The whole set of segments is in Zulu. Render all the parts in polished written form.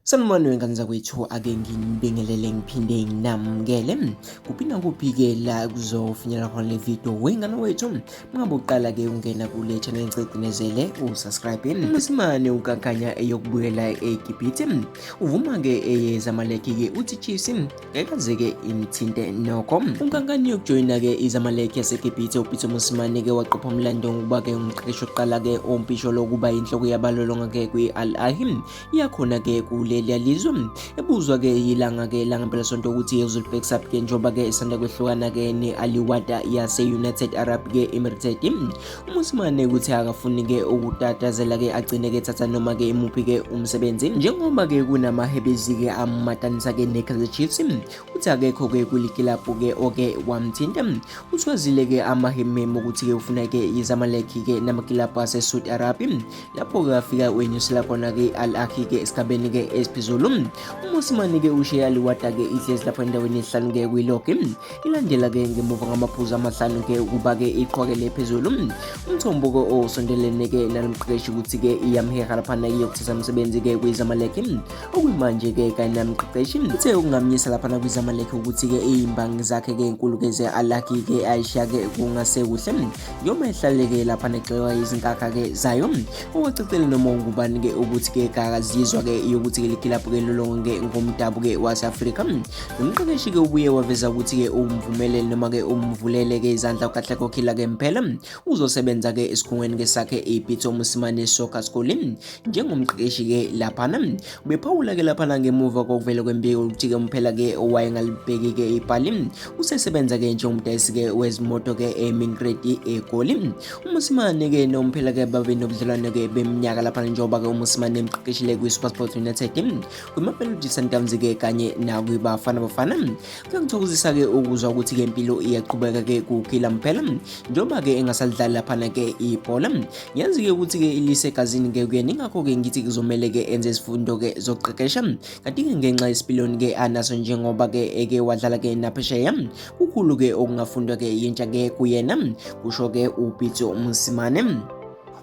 Sanibonani wengane zakwethu, ake nginibingelele ngiphinde nginamukele kuphi nakuphi-ke la kuzofinyelela khona le video wengane wethu. Mangabe uqala-ke ungena kule channel, ngicela usubscribe. UMosimane ukankanya eyokubuyela eGibhithe, uvuma-ke eyeZamalek-ke, uthi Chiefs ngeke imthinte nokho. Unkankani yokujoyina-ke iZamalek yaseGibhithe, uPitso Mosimane-ke waqopha umlando ngokuba-ke umqeqeshi wokuqala-ke ompisholo ukuba inhloko yabalolonga-ke kwi-Al Ahly yakhona-ke kuleliya lizwe. Ebuzwa-ke yilanga-ke langempelasonto ukuthi uzolibhekisa ke njengoba-ke esanda kwehlukana-ke ne-Al Wahda yase-United Arab-ke Emirates, uMosimane ukuthi akafuni-ke ukutatazela-ke agcine-ke ethatha noma-ke imuphi-ke umsebenzi, njengoba-ke kunamahebezi-ke amatanisa-ke ne-Kaizer Chiefs. Uthi akekho-ke kulikilabhu-ke oke wamthinta. Uthwazile-ke amahememe ukuthi-ke ufuna-ke iZamalek-ke namakilabhu ase-Saudi Arabia, lapho-ke afika wenyusela khona-ke i-Al Ahly-ke esigabeni-ke esiphezulu. UMosimane-ke ushiye Al Wahda-ke ihlezi lapho endaweni yesihlanu-ke kwilogi, ilandela-ke ngemuva ngamaphuzu amahlanu-ke ukuba-ke iqhwakele phezulu. Umthombo-ke osondelene-ke nalomqeqeshi ukuthi-ke iyamheha laphana iyokuthatha umsebenzi-ke kwiZamalek, okwimanje-ke kanye namqeqeshi uthe ukungamnyisa laphana kwiZamalek ukuthi-ke iy'mbangi zakhe-ke enkulu-ke ze-Al Ahly-ke ayishiya-ke kungase kuhle, njengoba ehlaleke laphana egxekwa izinkakha-ke zayo. Owacecele noma ungubani-ke ukuthi-ke kakazizwa-ke yokuthi-ke likilabhu-ke lolonge ngomdabu-ke wase-Afrika. Lo mqeqeshi-ke ubuye waveza ukuthi-ke umvumelele noma-ke umvulele-ke izandla uKatlego Khila-ke Mphela, uzosebenza-ke esikhungweni-ke sakhe iPitso Mosimane Soccer School njengomqeqeshi-ke laphana. Ubephawula-ke laphana ngemuva kokuvela kwembiko ukuthi-ke uMphela-ke owayengalibheki-ke ipali usesebenza-ke njengomdayisi-ke wezimoto-ke eMingredi eGoli. UMosimane-ke noMphela-ke babe nobudlelwane-ke beminyaka laphana, njengoba-ke uMosimane emqeqeshile kwi-SuperSport United, kwiMamelodi Sundowns-ke kanye nakwiBafana Bafana. Kuyangithokozisa-ke ukuzwa ukuthi-ke impilo iyaqhubeka-ke kuKhila Mphela, njengoba-ke engasalidlali laphana-ke ibhola. Ngiyazi-ke ukuthi-ke ilisegazini-ke kuyena, ingakho-ke ngithi kuzomele-ke enze izifundo-ke zokuqeqesha. Kanti-ke ngenxa yesipiliyoni-ke anaso, njengoba-ke eke wadlala-ke naphesheya, kukhulu-ke okungafundwa-ke yintsha-ke kuyena, kusho-ke uPitso Mosimane.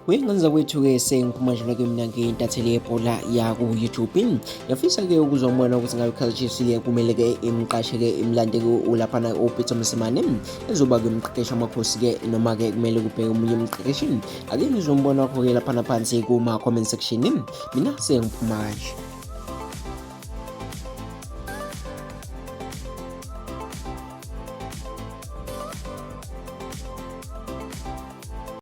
Wey'ngane zakwethu-ke, sengiphuma nje ke mina ngiyintatheli yebhola yaku-YouTube. Ngiyafisa-ke ukuzwa umbono ukuthi ngabe i-Kaizer Chiefs-ke kumele-ke imqashe-ke imlande-ke ulaphana uPitso Mosimane ezoba-ke umqeqeshi wamakhosi-ke, noma-ke kumele kubheke omunye umqeqeshi. Ake ngizwe umbono wakho-ke laphana phansi kuma-comment section. Mina sengiphuma kanje.